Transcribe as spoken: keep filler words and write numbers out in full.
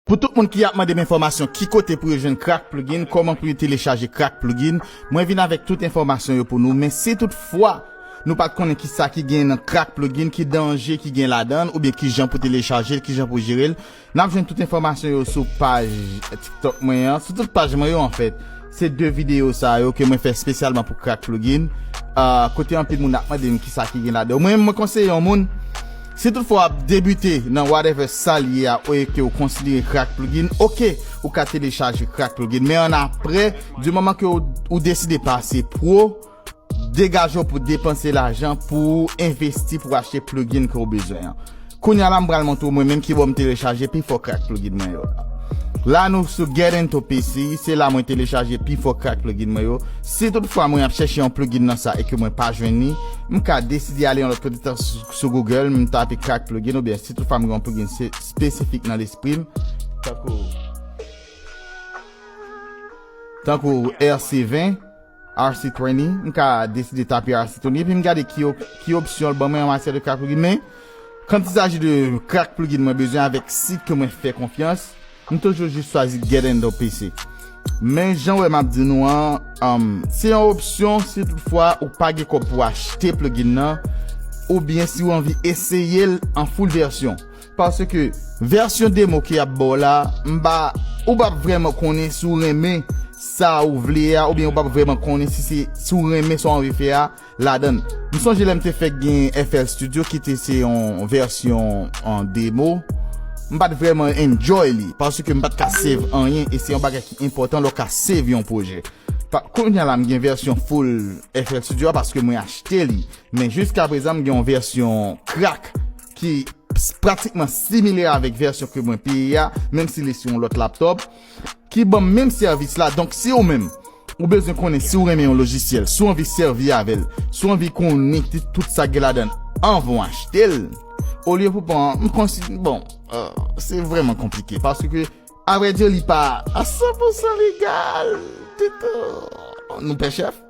Pou tout moun ki ap mande m enfòmasyon, ki kote pou yo jwenn Crack Plugin, kòman pou yo telechaje Crack Plugin, mwen vin avèk tout enfòmasyon yo pou nou. Men si toutfwa nou pa t konnen ki sa ki gen nan Crack Plugin, ki danje ki gen ladan l, oubyen ki jan pou telechaje l, ki jan pou jere l, n ap jwenn tout enfòmasyon yo sou paj TikTok mwen an, sou tout paj mwen yo, anfèt. Se de videyo sa yo ke mwen fè espesyalman pou Crack Plugin. Ah, kote anpil moun ap mande m ki sa ki gen ladan. Mwen, mwen konseye yon moun, si toutfwa w ap debite nan whatever sa l ye a, e ke w konsidere Crack Plugin, oke, ou ka telechaje Crack Plugin. Men ann apre, di moman ke w, ou deside pase pro, degaje w pou depanse lajan pou w envesti pou w achte plugin ke w bezwen an. Kounye a la, m pral montre w mwen menm kibò m telechaje pifò Crack Plugin mwen yo. La, nou sou Get Into P C, se la mwen telechaje pifò Crack Plugin mwen yo. Si toutfwa mwen ap chèche yon plugin nan sa e ke mwen pa jwenn li, m ka deside ale yon lòt kote, tan sou, sou Google, m tape Crack Plugin, oubyen si toutfwa m gen yon plugin se, espesifik nan lespri m, tankou, tankou R C ven, R C twenty, m ka deside tape R C twenty, epi m gade ki op-, ki opsyon l ban mwen an matyè de Crack Plugin. Men, quand il s'agit de Crack Plugin mwen bezwen avèk sit ke mwen fè konfyans, m toujou jis chwazi Get Into P C. Men jan w wè m ap di nou an, um, se yon opsyon si toutfwa ou pa gen kòb pou achte plugin nan, oubyen si w anvi eseye l an full vèsyon. Paske vèsyon demo ke y ap ba w la, m pa, ou p ap vrèman konnen si w renmen sa ou vle a, oubyen ou p ap vrèman konnen si se, si w renmen sa w anvi fè a ladan l. M sonje lè m te fèk gen F L Studio ki te se yon vèsyon an demo, m pa t vrèman enjoy li, paske m pa t ka save anyen, e se yon bagay ki enpòtan lè w ka save yon pwojè. Pa, kounye a la, m gen vèsyon full F L Studio a paske mwen achte li. Men jiskaprezan, m gen yon vèsyon Crack ki s-, pratikman similè avèk vèsyon ke mwen peye a, menm si li sou yon lòt laptòp, ki ban m menm sèvis la. Donk, si ou menm, ou bezwen konnen si ou renmen yon lojisyèl, si ou anvi sèvi avè l, si ou anvi konnen ki tout sa gen ladan l anvan w achte l, olye pou pran, m konsi-, bon, euh, se vrèman konplike, paske, avrèdi, li pa a san pousan legal ditou. Nou pè chèf?